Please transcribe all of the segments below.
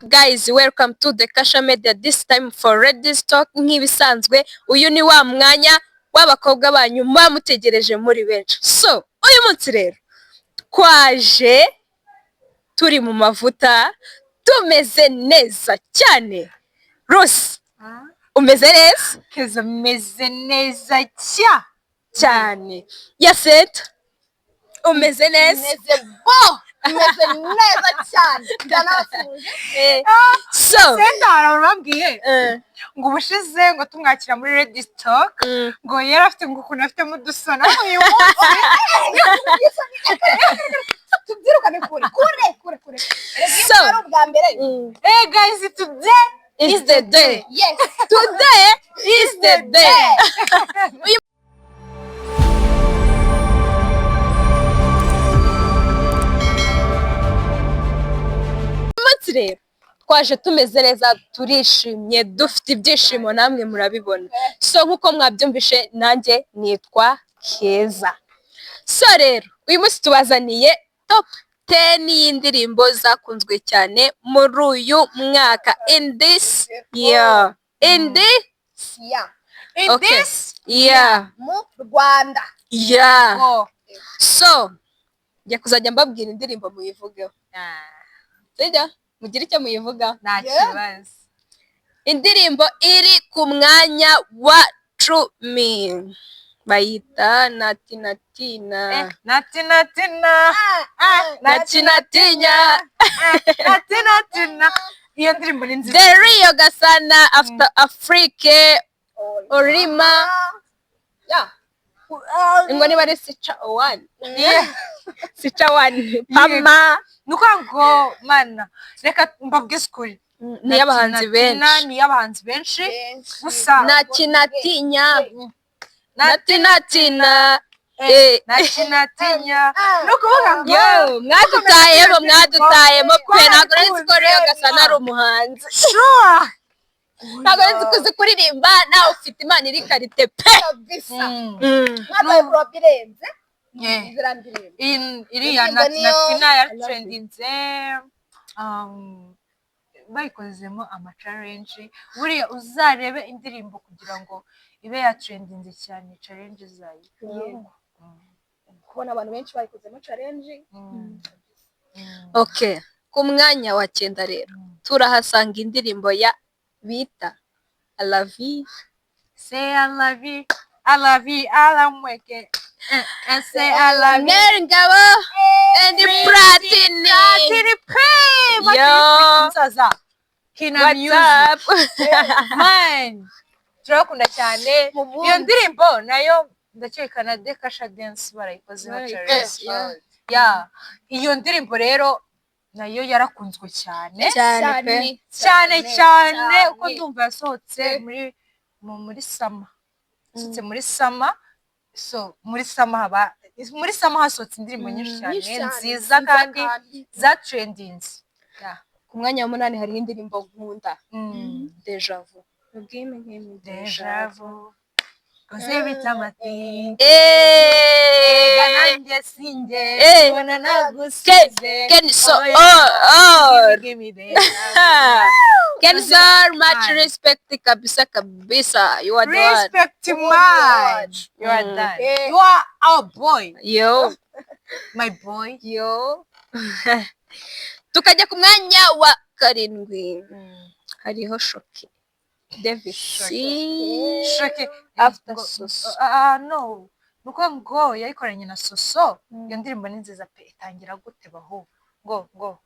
Guys? Welcome to the Kasha Media, this time for Ladies Talk. Nk'ibisanzwe, uyu ni wa mwanya w'abakobwa banyu muba mutegereje muri benshi. So uyu munsi rero twaje turi mu mavuta, tumeze neza cyane. Rusi, umeze neza? Keza, meze neza cya. Cyane. Yaseta, umeze neza? Meze bo, meze neza cyane, ndanabasuhuje. So Senda, hari abantu bambwiye ngo ubushize ngo tumwakira muri Ladies Talk, ngo yari afite ngo ukuntu afitemo udusoni, ariko uyu munsi Tubyirukane kure kure kure kure. Erega So- iyo ari ubwa mbere. Eh guys, today is the day. Yes. Today is the day. Uyu munsi rero twaje tumeze neza, turishimye, dufite ibyishimo, namwe murabibona. So nk'uko mwabyumvishe, nanjye nitwa Keza. So rero uyu munsi tubazaniye top 10 y'indirimbo zakunzwe cyane muri uyu mwaka, in this year, in the Yeah. In Okay. this year. Mu Rwanda. Yeah. Oh. So njya kuzajya mbabwira indirimbo muyivugeho, sibyo? Mugire icyo muyivugaho. Nta Yeah. kibazo. Indirimbo iri ku mwanya wa 10 bayita Nati Natina. Nati natina, Nati Natinya. Nati natina, iyo ndirimbo ni nziza. The Rio Gasana after Afrique Orima. Yeah. Ngo niba ari Sicha One. Yeah. Sicha One Pama. Ni ukuvuga ngo mana, reka mbabwize ukuri. Ni iy'abahanzi Nati Natina benshi. Ni iy'abahanzi benshi gusa. Nati Natinya, Nati Natina, eh. Nati natinya, ni ukuvuga ngo Yo, mwadutayemo, mwadutayemo pe! Ntabwo nari nzi ko Rio Gasana ari umuhanzi. Sure. Ntabwo nari nzi ko uzi kuririmba, nawe ufite impano iri qualité pe. Kabisa. Mm. Mwabaye pro birenze. Yeah. Ziriya ndirimbo. Iriya Indirimbo Nati niyo- Natina yaratrendinze, bayikozemo ama challenge. Buriya uzarebe indirimbo kugira ngo ibe yatrendinze cyane, challenge zayo. Yego. Kubona abantu benshi bayikozemo challenge. Okay, ku mwanya wa 9 rero turahasanga indirimbo ya bita Alavi. Say I love you, I love you, I love mweke. Say I love you. Nel Ngabo and Platini. Platini pe. Yo. Musaza Kina What's Music. up? Man, turabakunda cyane. Mu bundi. Iyo ndirimbo nayo ndakeka na Dekasha Dance barayikozeho Barayikoze, challenge. yeah. Yeah, iyo ndirimbo rero nayo yarakunzwe cyane. Cyane pe. Cyane cyane, uko ndumva yasohotse muri summer, yasohotse muri summer. So muri summer haba, muri summer hasohotse indirimbo nyinshi cyane Nyinshi cyane, nziza kandi zatrendinze. Yeah. Ku mwanya wa 8 hariho indirimbo nkunda, Deja Vu. Deja vu, kuzibita amati. Eh. Nanjye sinjye Eh. ubona nagusize. Ken so Oya, oh oh. give me deja vu. Kenzo, much Man. respect kabisa kabisa. You are the one. Respect man. You are that. Eh. You are our boy. Yo. My boy. Yo. Tukajya ku mwanya wa 7, hariho Shoki Davis. Shoki. After Ngo- Soso. Ah, no. Nuko ngo yayikoranye na Soso. Iyo ndirimbo ni nziza pe. Itangira gute baho? Ngo.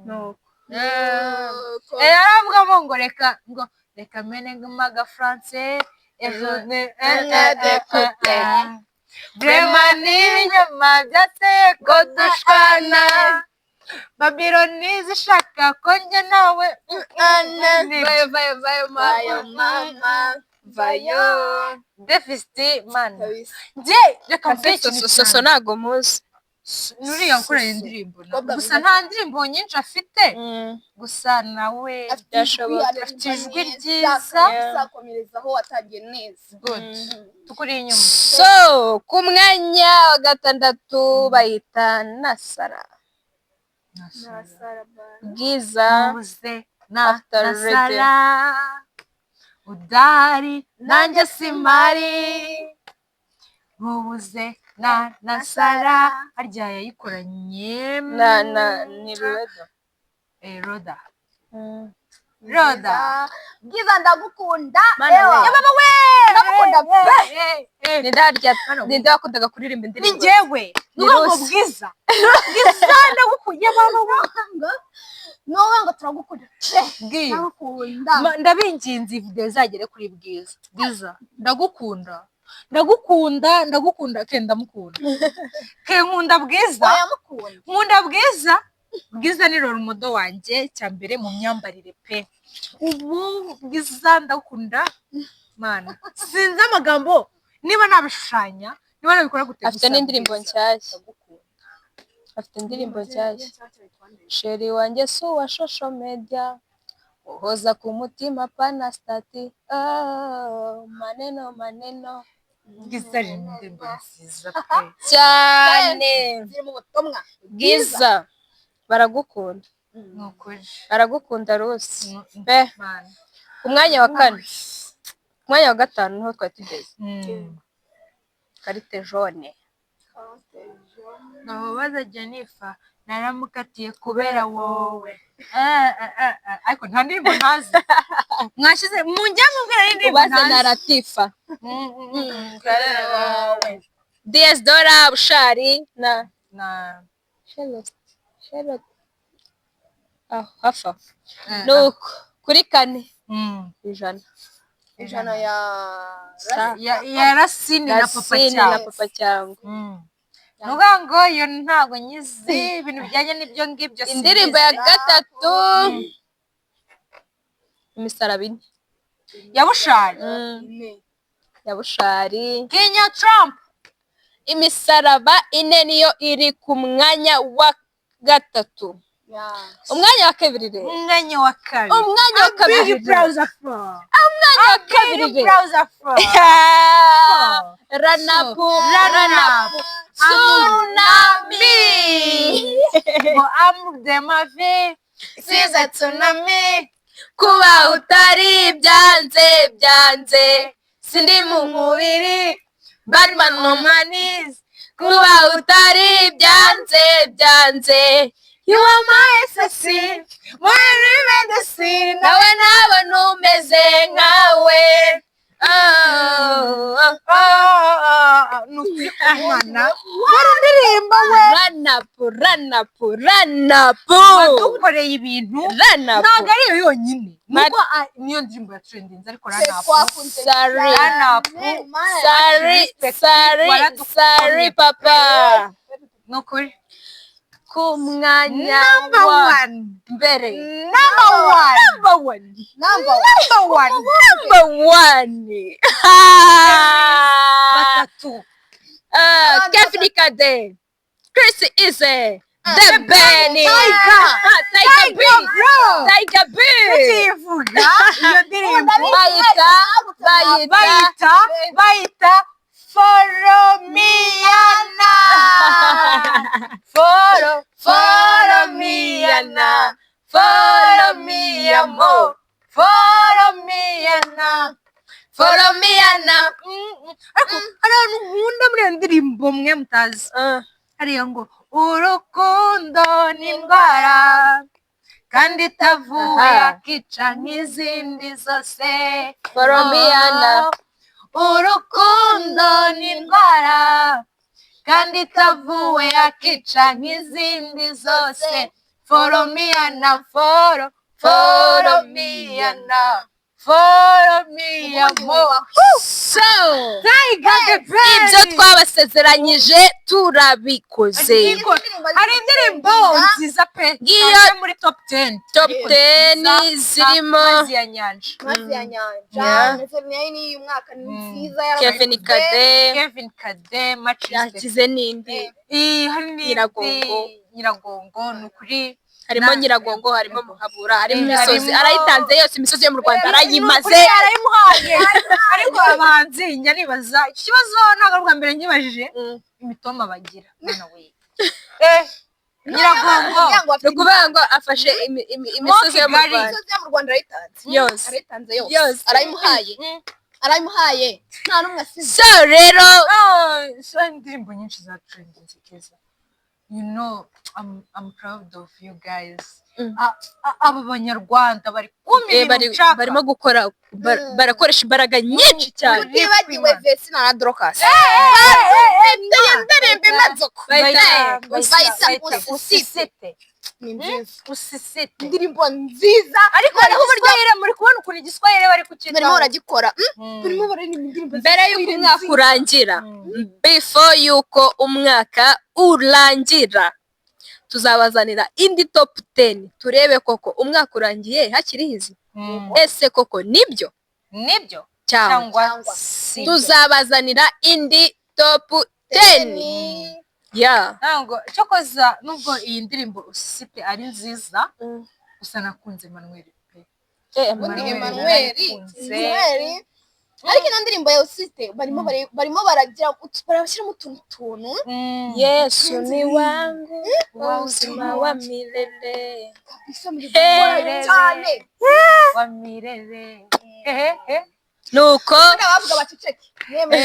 No. Eh, aravugamo ngo reka, ngo reka mene maga français ejo ne Vraiment ni ibinyoma byateye ko dushwana, Babiloni zishaka ko njye nawe. Vayo vayo vayo. Vayo mama. Mama. Vayo. Deficit man. Kabisa. Njye reka mvuge ikintu Soso, Soso cyane. ntago muzi. Nuriya nkorera indirimbo nawe. Kobwa Gusa mwiza. Nta ndirimbo nyinshi afite, gusa nawe Afite ijwi, Byashoboka. aririmba Afite ijwi neza, ryiza. kabisa, komerezaho, watangiye neza. Good, tukuri inyuma. So ku mwanya wa 6 bayita Nasara. Bwiza. Mubuze na After na Ready. Sara udahari nanjye simari. Mubuze na Sara harya yayikoranye Na ni Ruwedo. Eh, Roda. Roda. Bwiza, ndagukunda. Mana Ewa. we. Ya baba we, ndagukunda pe. Ninde harya, ninde wakundaga kuririmba Ni indirimbo? njyewe. Ni Ni ngo Rusi. Bwiza, Bwiza, ndagukunda baba we. Nuwe ngo turagukunda pe. Bwiza. Ndagukunda. Ndabinginze, iyi video izagere kuri Bwiza. Bwiza, ndagukunda, ndagukunda, ndagukunda. Ke ndamukunda, ke nkunda Bwiza. Wayamukunda. Nkunda Bwiza. Bwiza ni role model wanjye cya mbere mu myambarire pe. Ubu Bwiza ndagukunda mana, sinzi amagambo niba nabishushanya, niba nabikora gute. Afite Gusa n'indirimbo Bwiza, nshyashya. ndagukunda. Afite indirimbo nshyashya. Chéri wanjye si uwa social media, uhoza ku mutima pana status, oh, maneno maneno. Bwiza ari indirimbo nziza pe. Cyane. Ziri mu butumwa. Bwiza baragukunda. Ni ukuri. Baragukunda Rusi pe. Mana. Ku mwanya wa kane, ku mwanya wa gatanu niho twari tugeze. Carte jaune. Namubaza Jennifer, naramukatiye kubera wowe. Ah, ah, ah, ah. Ariko nta ndirimbo ntazi mwashize mujya mubwira n'indirimbo Ubaze na ntazi. Latifa. Kubera wowe. DS Dora, Bushali na Na Charlotte, Charlotte aho hafi aho. Eh, Nuko kuri kane, ijana. Ijana ya Ya Racine na Papa Racine na Cyangwe. Papa Cyangwe. Ni ukuvuga ngo iyo ntabwo nyizi ibintu bijyanye n'ibyo ngibyo. Indirimbo ya Simbizi. gatatu, imisaraba ine. Ya Bushali. Ya Bushali. Kenya Trump. Imisaraba ine niyo iri ku mwanya wa gatatu. Umwanya wa kabiri rero. Umwanya wa kabiri. Umwanya wa kabiri Big rero. Browser four. Umwanya wa kabiri Big rero. Browser four. Ranapu. Run up. Tsunami. Ngo amour de ma vie siza tsunami. Kuba utari byanze byanze, sindi mu mubiri Batman on my knees. Kuba utari byanze byanze, you are my assassin, My medicine. Nawe nabona umeze nkawe. Oh, oh. Oh, ni ukuri k'umwana wari ndirimbo we. Ranapu, ranapu, ranapu. Wadukoreye ibintu. Ranapu. Ntabwo ari iyo yonyine nuko niyo ndirimbo ya trendinze, ariko Run Up. Sorry. Run Up. Sorry, sorry, sorry papa. Ni ukuri. Ku mwanya Number wa one. mbere. Number one. Number one. Number Number one. Number one. Batatu. Ah, Kevin Kade, Chris Eazy, The Ben. Tiger. Ah, Tiger B. Bro. Tiger B. Tukivuga iyo ndirimbo Bayita, bayita. Bayita Foromiyana. Foro Foromiyana, Foromiyamo, Foromiyana. Foromiyana. Ariko hari ahantu nkunda muri iyo ndirimbo mwe mutazi. Hariya ngo urukundo ni indwara kandi itavuwe, yakica nk'izindi zose. Foromiyana. Urukundo ni indwara kandi itavuwe, yakica nk'izindi zose. Foromiyana, foro foromiyana, foromiyamo. So Tiger the Ben. Ibyo twabasezeranyije turabikoze. Hari indirimbo nziza pe. Ngiyo- Ngiyo muri top 10. Top 10 zirimo Mazi ya nyanja. Mazi ya nyanja. Ndetse nayo ni uyu mwaka, ni nziza. Kevin Kade. Kevin Kade, much respect. Yakize n'indi. Hari n'indi. Nyiragongo. Nyiragongo, ni ukuri. Harimo Nyiragongo, harimo Muhabura, harimo imisozi. Harimo- Arayitanze yose, imisozi yo mu Rwanda arayimaze. Ni ukuri arayimuhaye. Ariko abahanzi njya nibaza iki kibazo, ntabwo ari ubwa mbere nkibajije. Imitoma bagira, mwana we, eh. Nyiragongo. Ni ukuvuga ngo afashe imisozi yo mu Kigali. Rwanda Imisozi yo mu Rwanda arayitanze. Yose. Arayitanze yose. Yose. Arayimuhaye, arayimuhaye, nta n'umwe asize. So rero Ah, so indirimbo nyinshi za trending keza. You know, I'm proud of you guys. Aba banyarwanda bari kumva ibintu nshaka. Barimo gukora, barakoresha imbaraga nyinshi cyane. Utibagiwe Vesina na Dorcas, iyi ndirimbo imeze uko Bayita bayita Bayita Usisite. Usisite. Ni nziza. Usisite. Indirimbo nziza. Ariko Noneho uburyo igiswahili, muri kubona ukuntu igiswahili bari kucyitaho. Barimo baragikora. Barimo bararirimba indirimbo Mbere y'uko umwaka urangira, before y'uko umwaka urangira, tuzabazanira indi top 10, turebe koko umwaka urangiye hakiriho izi. Ese koko nibyo Nibyo cyangwa cyangwa si? Tuzabazanira indi top 10 ya. Ntabwo cyokoza, nubwo iyi ndirimbo Usisite ari nziza, gusa nakunze Emmanuel pe. Ubundi Emmanuel Emmanuel narayikunze. Emmanuel, ariko ino ndirimbo ya Usisite barimo barimo baragira barashyiramo utuntu tuntu. Yesu ni wangu wa uzima wa milele. Kabisa muri gukora cyane. Wa mirere hehe. Nuko Ubundi abavuga baceceke, yemwe,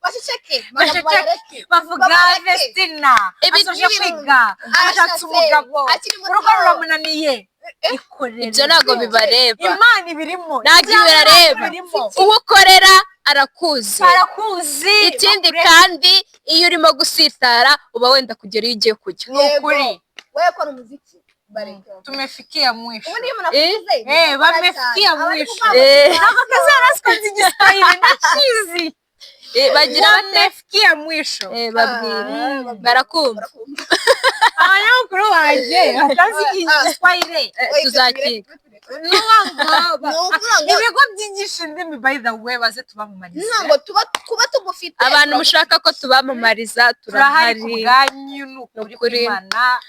baceceke, Baceceke. bareke. Bavuga Babareke. Vestina asoje kwiga, ashatse Arashatse, umugabo, akiri muto. urugo ruramunaniye, ikorere. Ibyo ntabwo bibareba. Imana ibirimo. Ntabwo ibibareba. Ibirimo. Uwo ukorera arakuzi. Arakuzi. Ikindi kandi, iyo urimo gusitara uba wenda kugera iyo ugiye kujya. Ni ukuri. Wewe kora umuziki, bareke. Tumefikia mwisho. Ubundi iyo umuntu akuze Bamefikia mwisho. Ntabwo Kazarasikoze igiswahili ndakizi. Bagira bate? Wamefikia mwisho. Babwira barakumva. Abanyamakuru banjye batazi igiswahili, Tuzakiga. Ni ukuvuga ngo ibigo byigisha indimi, by the way, baze tubamamarize. Ntabwo tuba kuba tugufite. Abantu mushaka ko tubamamariza, Turahari ku turahari. bwanyu, ni ukuri Ni ukuri. kw'Imana.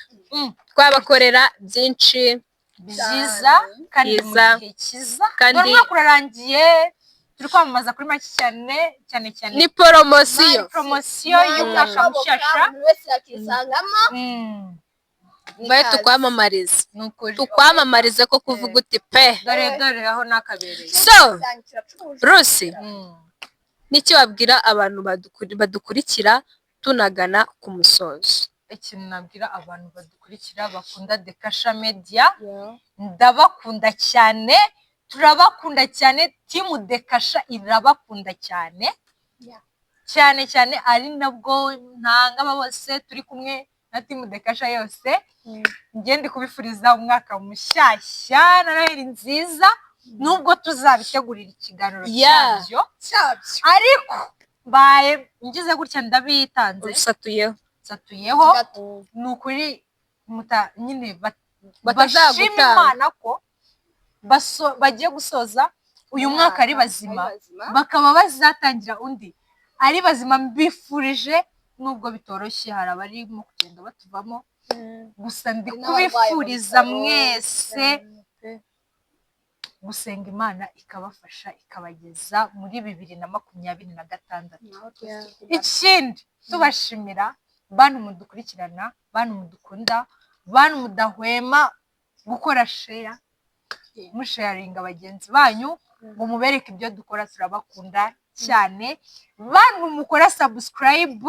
Twabakorera byinshi Byiza kandi mu Byiza. gihe cyiza. Kandi- Dore umwaka urarangiye, turi kwamamaza kuri make cyane cyane cyane. Ni poromosiyo. Poromosiyo y'umwaka mushyashya. Buri wese yakisangamo. Ni Babe ikaze. tukwamamarize. Ni ukuri. Tukwamamarize ko kuvuga uti pe. Dore dore aho nakabereye. So Cyane kiracuruje. Rusi, n'icyo wabwira abantu badukurikira tunagana ku musozo? Ikintu nabwira abantu badukurikira, bakunda Dekasha Media, ndabakunda cyane, turabakunda cyane, team Dekasha irabakunda cyane cyane cyane, ari nabwo ntanga aba bose turi kumwe na team Dekasha yose. Njye ndi kubifuriza umwaka mushyashya na Noheli nziza, nubwo tuzabitegurira ikiganiro cyabyo, Cyabyo. ariko mbaye ngize gutya ndabitanze. Usatuyeho. Nsatuyeho. Gato. Ni ukuri nyine Batazagutanga. bashima Imana ko bagiye gusoza uyu mwaka ari bazima, Ari bazima. bakaba bazatangira undi ari bazima. Mbifurije, nubwo bitoroshye, hari abarimo kugenda batuvamo, gusa ndi Hari n'abarwaye mu kubifuriza bitaro. mwese gusenga Imana ikabafasha, ikabageza muri 2026. Naho twese turi kugana. Ikindi, tubashimira bantu mudukurikirana, bantu mudukunda, bantu mudahwema gukora share, musharinga bagenzi banyu ngo mubereke ibyo dukora, turabakunda cyane. Bantu mukora subscribe,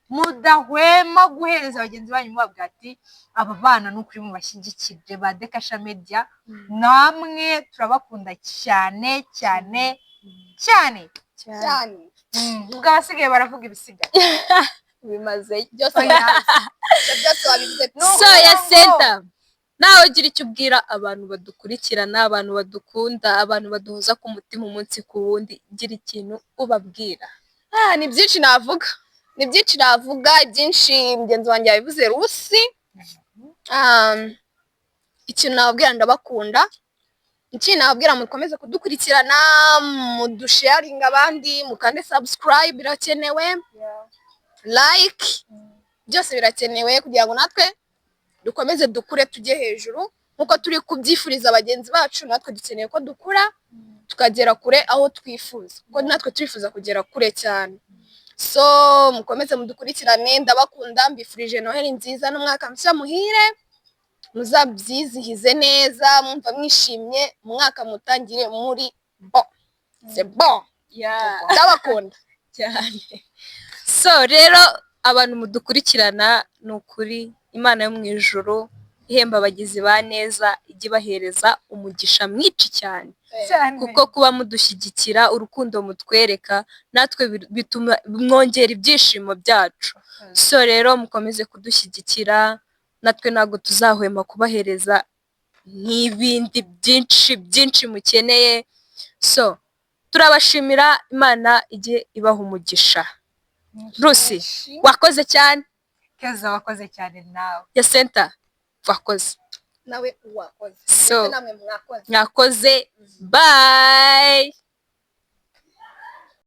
mudahwema guhereza bagenzi banyu, mubabwira ati aba bana ni ukuri mubashyigikire ba Dekasha Media, namwe turabakunda cyane cyane cyane. Cyane. Ubwo abasigaye baravuga ibisigaye. Bimaze. Byose wabivuze, byose wabivuze. Ni ukuvuga So ya senta, nawe ugira icyo ubwira abantu badukurikirana, abantu badukunda, abantu baduhoza ku mutima umunsi ku wundi, gira ikintu ubabwira. Ah, ni byinshi navuga, ni byinshi navuga, ibyinshi mugenzi wanjye yabivuze, Rusi. Ikintu nababwira, ndabakunda. Ikindi nababwira, mukomeze kudukurikirana, mudusharinga abandi, mukande subscribe birakenewe, like, byose birakenewe kugira ngo natwe dukomeze dukure tujye hejuru nkuko turi kubyifuriza bagenzi bacu. Natwe dukeneye ko dukura tukagera kure aho twifuza, kuko natwe turifuza kugera kure cyane. So mukomeze mudukurikirane, ndabakunda, mbifurije Noheli nziza n'umwaka mushya muhire. Muzabyizihize neza, mwumva mwishimye, umwaka mutangire muri bon, c'est bon. Ndabakunda. Cyane. So rero abantu mudukurikirana, ni ukuri Imana yo mu ijuru ihemba abagizi ba neza ijye ibahereza umugisha mwinshi cyane. Cyane. Kuko kuba mudushyigikira, urukundo mutwereka natwe bituma mwongera ibyishimo byacu. So rero mukomeze kudushyigikira, natwe ntabwo tuzahwema kubahereza nk'ibindi byinshi byinshi mukeneye. So turabashimira, Imana ijye ibaha umugisha. Rusi, wakoze cyane. Keza, wakoze cyane nawe. Ya senta, wakoze. Nawe wakoze. So ndetse namwe mwakoze. Mwakoze, bye.